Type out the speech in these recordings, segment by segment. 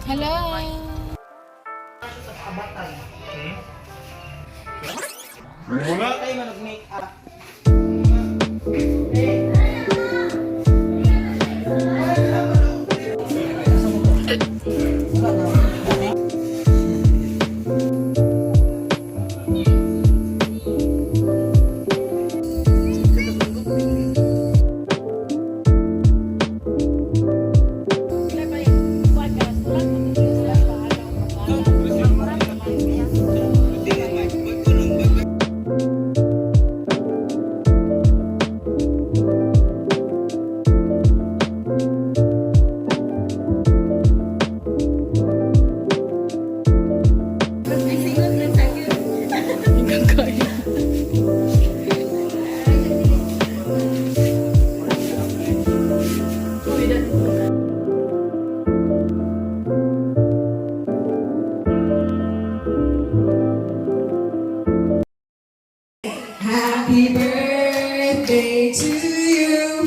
Hello. Wala. Kayo man nag-make up. Happy birthday to you.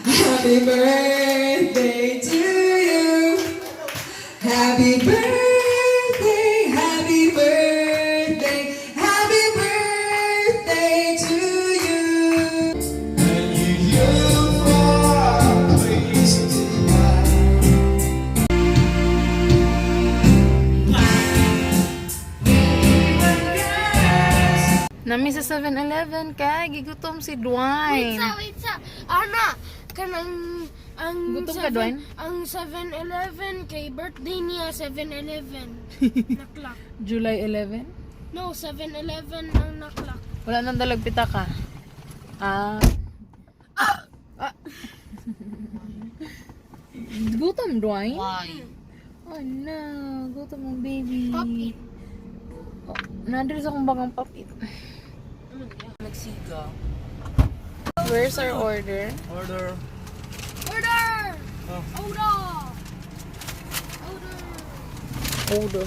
Happy birthday to you. Happy birthday, happy birthday, happy birthday to you. And you yearn for a place to hide. Nami sa 7-Eleven kay gigutom si Dwayne. Wait sa, wait sa. Ana, kanang ang Gutom ka, Dwayne? Ang 7-Eleven kay birthday niya 7-Eleven. Naklak. July 11? No, 7-Eleven ang naklak. Wala nang dalag pitaka. Ah. Ah. Gutom, Dwayne? Why? Oh no, gutom ang baby. Pop it. Oh, nandito sa akong bagang pop it. Nagsiga. Where's our order? Order. Order! Oh. Order! Order! Order.